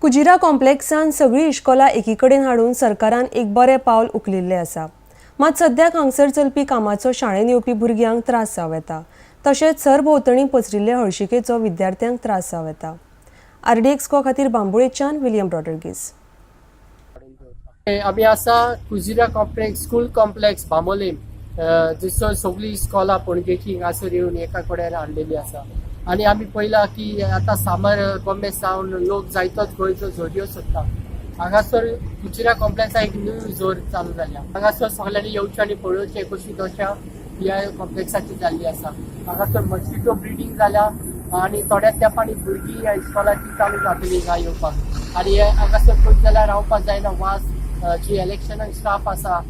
कुजिरा कॉम्प्लेक्सान सगळीं इश्कोलां एकीकडेन हाडून सरकारान एक बरें पावल उखलिल्लें आसा. मात सद्याक हांगसर चलपी कामाचो शाळेन येवपी भुरग्यांक त्रास जावं येता. तशेंच सरभोंवतणी पसरिल्ले हळशिकेचो विद्यार्थ्यांक त्रास जावं येता. आरडीएक्स को खातीर बांबोळेच्यान विलियम रॉड्रिगीस. आमी आसा Kujira complex, school complex, Bambolim, जिसो सगळी इस्कॉलां पणजेची हांगासर येवन एका कडेन हाडलेली आसा. आनी आमी पळयलां की आतां सामर गोमे सावन लोक जायतोच गोंयचो जोडयो सोदता. हांगासर कुजिरा कॉम्प्लेक्सा एक न्यू जोर चालू जाल्या. हांगासर सगळ्यांनी येवचें आनी पळोवचें कशी दशा ह्या कॉम्प्लेक्साची जाल्ली आसा. हांगासर मस्किटो ब्रिडींग जाल्या आनी थोड्या तेंपानी भुरगीं ह्या इस्कॉलाची चालू जातली हिंगा येवपाक. आनी हे हांगासर पळयत जाल्यार रावपाक जायना. वास, जी इलेक्शनाक स्टाफ आसा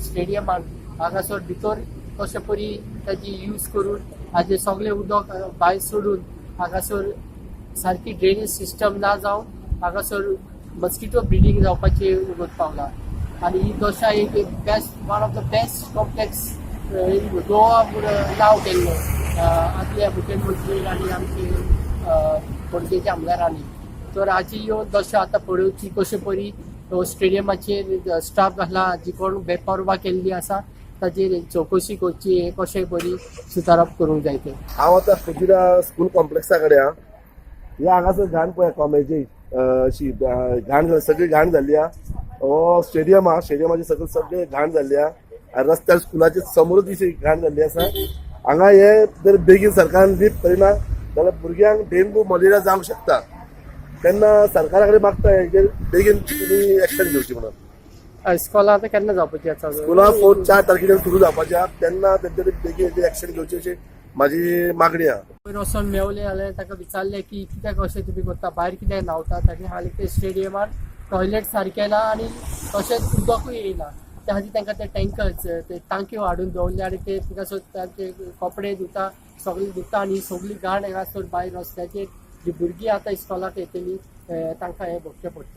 स्टेडियमान हांगासर भितर कशे परी ताजी यूज करून हाजे सगळें उदक भायर सोडून हांगासर सारकी ड्रेनेज सिस्टम ना जावन हांगासर मस्किटो ब्रिडींग जावपाची उगत पावला. आनी ही दशा एक best, one of the best complex in Goa म्हूण नांव केल्लें आदल्या मुख्यमंत्री आनी आमचे पणजेच्या आमदारांनी. तर हाजी ह्यो दशा आतां पळोवची, कशे परी स्टेडियमाचेर स्टाफ घातला, जी कोण बेपर्वा केल्ली आसा ताचेर चवकशी करची, हे कशें बरी सुदारप करूंक जाय तें. हांव आतां कुजिरा स्कूल कॉम्प्लेक्सा कडेन आहा. ह्या हांगासर घाण पळय, कॉमेची अशी घाण सगळी घाण जाल्ली आहा. हो स्टेडियम आहा, स्टेडियमाची सगळी सगळी घाण जाल्ली आहा आनी रस्त्यार स्कुलाच्या समोरूच अशी घाण जाल्ली आसा. हांगा हे जर बेगीन सरकारान लीप करिना जाल्यार भुरग्यांक डेंगू, मलेरिया जावंक शकता. तेन्ना सरकारा कडेन मागता हेजेर बेगीन तुमी एक्शन घेवची म्हणून. इस्कॉलां आतां केन्ना जावपाची आसा? स्कुलां फोर 4 तारखेच्यान सुरू जावपाची आहा. तेन्ना तेंच्यांनी बेगीन एक्शन घेवची अशी म्हाजी मागणी आहा. वयर वचोन मेवले जाल्यार ताका विचारलें की कित्याक अशें तुमी करता, भायर कित्याक न्हांवता? ताणें सांगलें की स्टेडियमार टॉयलेट सारकें ना आनी तशेंच उदकूय येयना. त्या खातीर तांकां ते टँकर्स, ते टांक्यो हाडून दवरले आनी ते थिंगासर तांचे कपडे धुता, सगळे धुता. आनी सगळी घाण हांगासर भायर रस्त्याचेर जी भुरगीं आतां इस्कॉलाक येतली, तांकां हें भोगचें पडटलें.